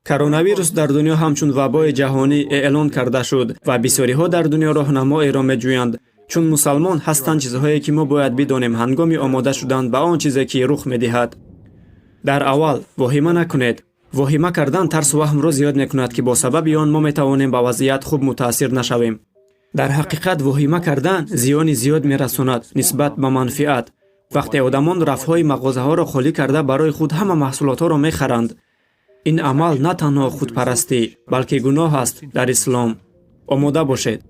Коронавирус дар дунё ҳамчун вабои ҷаҳонӣ эълон карда шуд ва бисёриҳо дар дунё роҳнамоеро меҷӯянд. Чун мусалмон ҳастанд чизҳое, ки мо бояд бидонем ҳангоми омода шудан ба он чизе, ки рух медиҳад. Дар аввал воҳима накунед. Воҳима кардан тарсу ваҳмро зиёд мекунад, ки бо сабаби он мо метавонем ба вазъият хуб мутаассир нашавем. Дар ҳақиқат, воҳима кардан зиёни зиёд мерасонад нисбат ба манфиат. Вақте одамон рафҳои мағозаҳоро холӣ карда, барои худ ҳама маҳсулотҳоро мехаранд, ин амал на танҳо худпарастӣ, балки гуноҳ аст дар ислом. Омода бошед.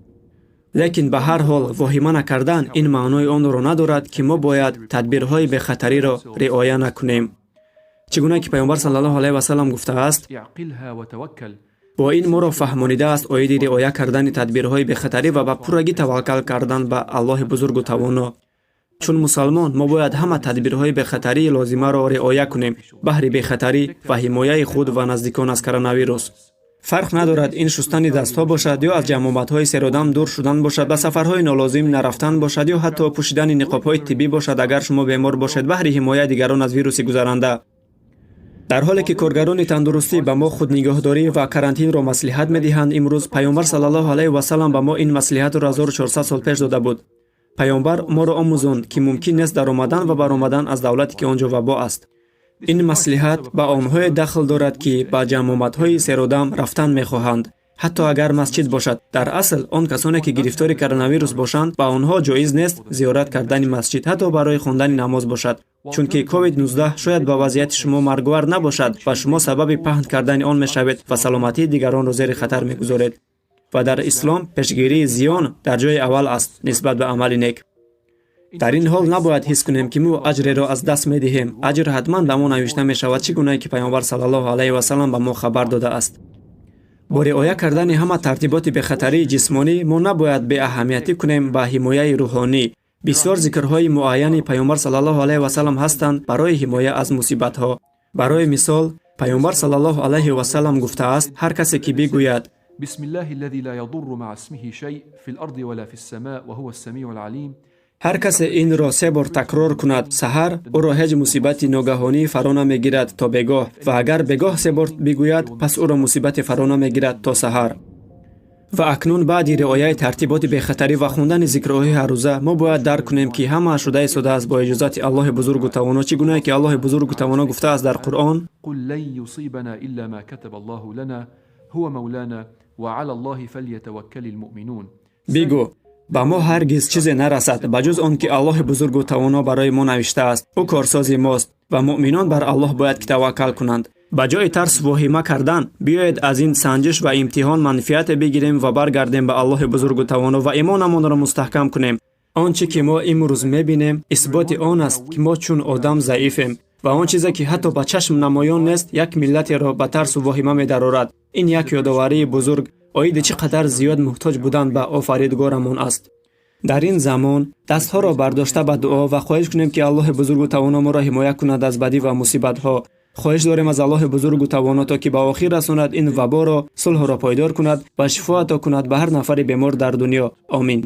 Лекин ба ҳар ҳол, воҳима накардан ин маънои онро надорад, ки мо бояд тадбирҳои бехатариро риоя накунем. Чӣ гуна ки Паёмбар саллаллоҳу алайҳи васаллам гуфтааст, бо ин моро фаҳмонидааст оиди риоя кардани тадбирҳои бехатарӣ ва ба пуррагӣ таваккал кардан ба Аллоҳи бузургу тавоно. Чун мусалмон мо бояд ҳама тадбирҳои бехатарии лозимаро риоя кунем баҳри бехатарӣ ва ҳимояи худ ва наздикон аз коронавирус. Фарқ надорад, ин шустани дастҳо бошад ё аз ҷамъомадҳои серодам дур шудан бошад, ба сафарҳои нолозим нарафтан бошад ё ҳатто пӯшидани ниқобҳои тиббӣ бошад, агар шумо бемор бошед, баҳри ҳимояи дигарон аз вируси гузаранда. Дар ҳоле ки коргарони тандурустӣ ба мо худнигоҳдорӣ ва карантинро маслиҳат медиҳанд, имрӯз Паёмбар саллаллоҳу алайҳи васаллам ба мо ин маслиҳатро 1400 сол пеш дода буд. Паёмбар моро омӯзонд, ки мумкин нест даромадан ва баромадан аз давлате, ки он ҷо вабо аст. Ин маслиҳат ба онҳое дахл дорад, ки ба ҷамъомадҳои серодам рафтан мехоҳанд, ҳатто агар масҷид бошад. Дар асл, он касоне, ки гирифтори коронавирус бошанд, ба онҳо ҷоиз нест зиёрат кардани масҷид, ҳатто барои хондани намоз бошад, чунки COVID-19 шояд ба вазъияти шумо марговар набошад ва шумо сабаби паҳн кардани он мешавед ва саломатии дигаронро зери хатар мегузоред. Ва дар ислом пешгирии зиён дар ҷои аввал аст нисбат ба амали нек. Дар ин ҳол набояд ҳис кунем, ки мо аҷреро аз даст медиҳем. Аҷр ҳатман ба мо навишта мешавад, чӣ гунае ки Паёмбар саллаллоҳу алайҳи васаллам ба мо хабар додааст. Бо риоя кардани ҳама тартиботи бехатарии ҷисмонӣ мо набояд беаҳамиятӣ кунем ба ҳимояи рӯҳонӣ. Бисёр зикрҳои муайяни Паёмбар саллаллоҳу алайҳи васаллам ҳастанд барои ҳимоя аз мусибатҳо. Барои мисол, Паёмбар саллаллоҳу алайҳи васаллам гуфтааст: ҳар касе ки бигӯяд: بسم الله الذي لا يضر مع اسمه شيء في الأرض ولا في السماء وهو السميع العليم. Ҳар касе инро се бор такрор кунад саҳар, ӯро ҳеҷ мусибати ногаҳонӣ фаро намегирад то бегоҳ, ва агар бегоҳ се бор бигӯяд, пас ӯро мусибате фаро намегирад то саҳар. Ва акнун, баъди риояи тартиботи бехатарӣ ва хондани зикрҳои ҳаррӯза, мо бояд дарк кунем, ки ҳама шуда истодааст бо иҷозати Аллоҳи бузургу тавоно, чӣ гунае ки Аллоҳи бузургу тавоно гуфтааст дар Қуръон: قل لن يصيبنا إلا ما كتب الله لنا هو مولانا وعلى الله فليتوكل المؤمنون. Бигӯ: ба мо ҳаргиз чизе нарасад, ба ҷуз он ки Аллоҳи бузургу тавоно барои мо навиштааст. Ӯ корсози мост ва муъминон бар Аллоҳ бояд ки таваккал кунанд. Ба ҷои тарс воҳима кардан, биёед аз ин санҷиш ва имтиҳон манфиате бигирем ва баргардем ба Аллоҳи бузургу тавоно ва имонамонро мустаҳкам кунем. Он чӣ ки мо имрӯз мебинем, исботи он аст, ки мо чун одам заифем ва он чизе, ки ҳатто ба чашм намоён нест, як миллатеро ба тарсу воҳима медарорад. Ин як ёдоварии бузург оиди чӣ қадар зиёд муҳтоҷ будан ба Офаридгорамон аст. Дар ин замон дастҳоро бардошта ба дуо ва хоҳиш кунем, ки Аллоҳи бузургу тавоно моро ҳимоя кунад аз бадӣ ва мусибатҳо. Хоҳиш дорем аз Аллоҳи бузургу тавоно, то ки ба охир расонад ин ваборо, сулҳро пойдор кунад ва шифо ато кунад ба ҳар нафари бемор дар дунё. Омин.